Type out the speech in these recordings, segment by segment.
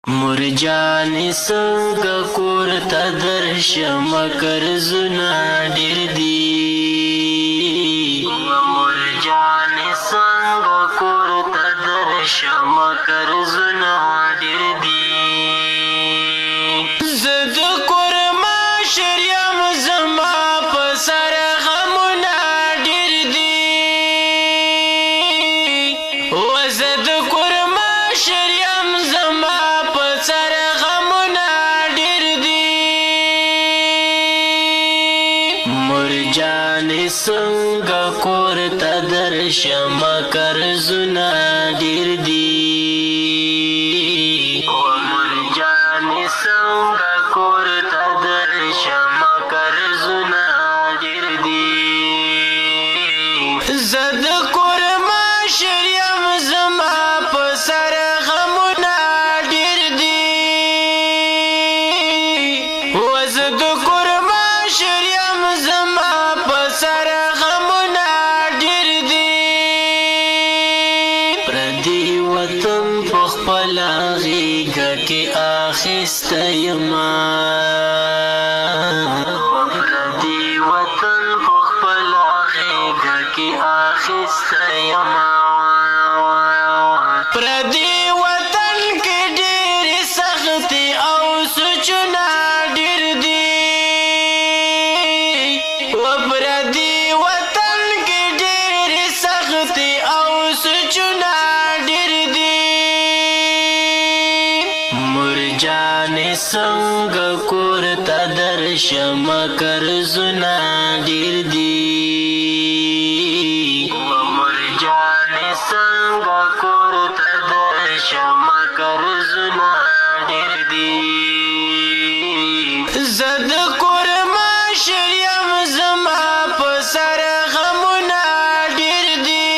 مرجانې څنګه کور ته درشم، قرضونه ډېر دي. مرجانې څنګه کور ته درشم، قرضونه ډېر دي. زه د کور مشر یم، زما په سر غمونه ډېر دي. زه د کور مشر یم، زما په سر غمونه ډېر دي. مرجانې څنګه کور ته درشم، قرضونه ډېر دي. مرجانې څنګه کور ته درشم، قرضونه ډېر دي. زه د کور مشر یم، زما په سر غمونه ډېر دي. زه د کور مشر یم، زما په سر غمونه ډېر دي. پردي وطن په خپله غېږه کې اخیستی یمه، پردي وطن په خپله غېږه کې اخیستی یمه. پردي وطن کې ډېرې سختې او سوچونه ډېر دي. و پردي وطن کې ډېرې سختې او سوچونه ډېر دي. مرجانې څنګه کور ته درشم، قرضونه ډېر دي. مرجانې څنګه کور ته درشم، قرضونه ډېر دي. زه د کور مشر یم، زما په سر غمونه ډېر دي.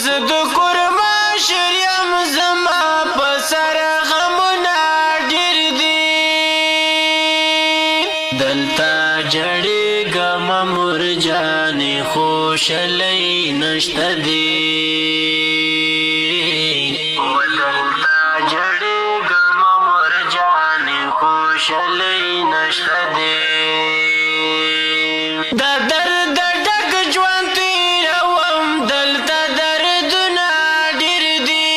زه د کور مشر یم، زما په سر غمونه ډېر دي. دلته جړېږم مرجانې، خوشحالۍ نشته دی. دلته جړېږم مرجانې، خوشحالۍ نشته دی. د درد ډک ژوند تېروم، دلته دردونه ډېر دي.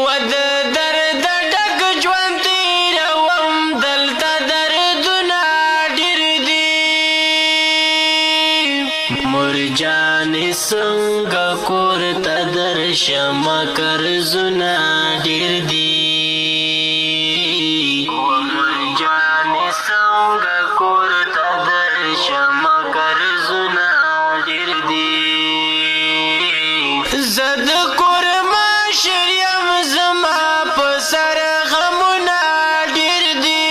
و د درد ډک ژوند تېروم، دلته دردونه ډېر دي. مرجانې څنګه کور ته درشم، قرضونه ډېر دي. مرجانې څنګه کور ته درشم، قرضونه ډېر دي. زه د کور مشر یم، زما په سر غمونه ډېر دي.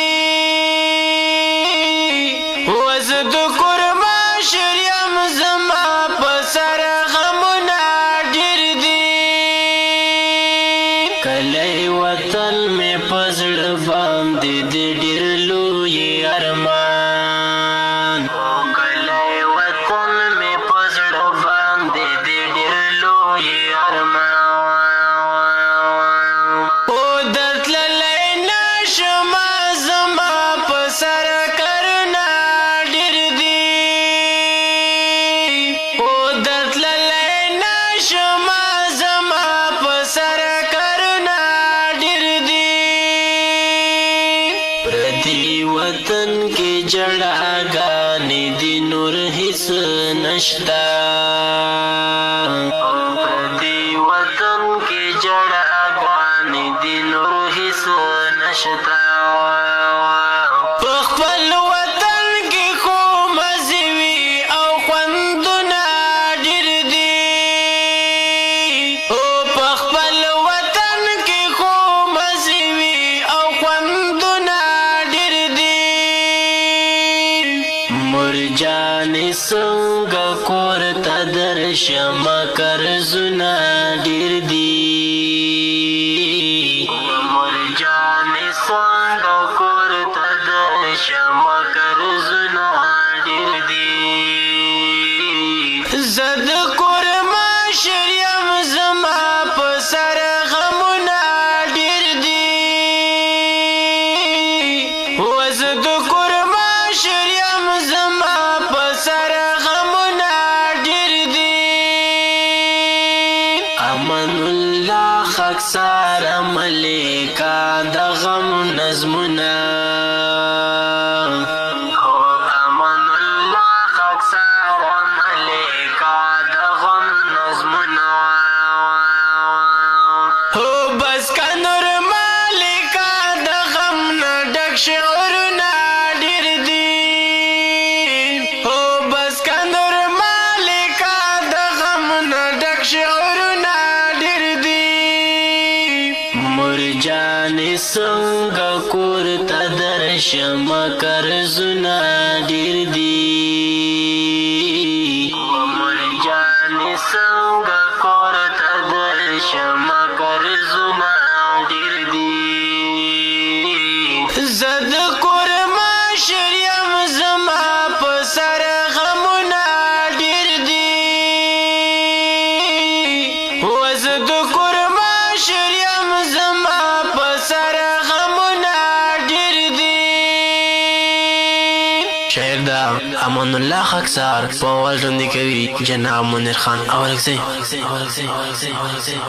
زه د کور مشر یم، زما په سر غمونه ډېر دي. کلی وطن مې په زړه باندې دې ډېر لوی ارمان. کلی وطن مې په زړه باندې دې ډېر لوی ارمان. او درتللی نشم، زما په سر کارونه ډېر دي. او درتللی نشم، زما په سر کارونه ډېر دي. پردي وطن کې جړاګانې دي، نور هیڅ نشته. پردي وطن کې جړاګانې دي، نور هیڅ نشته. په خپل وطن کې خو مزې وي او خوندونه ډېر دي. او په خپل وطن کې خو مزې وي او خوندونه ډېر دي. مرجانې څنګه کور ته درشم، قرضونه ډېر دي. مرجانې څنګه کور ته درشم، قرضونه ډېر دي. زه د کور مشر یم، زما امان الله خاکسار ملیکا د غم نظمونه. هو امان الله خاکسار ملیکا د غم نظمونه. هو بس کنور مالکا د غم نه ډک شعرونه ډیر دي. هو بس کنور مالکا د غم نه ډک شعرونه ډیر دي. مرجان څنګه کور ته درشم، قرضونه ډیر دي. مرجان څنګه کور ته درشم، قرضونه ډیر دي. زه د کور مشر یم، زما په سر غمونه ډیر دي. زه د کور مشر یم، زما په سر غمونه ډیر دي. شاعر دا امان الله خاکسار، په اول ژوند کوي جناب منیر خان اورکزی.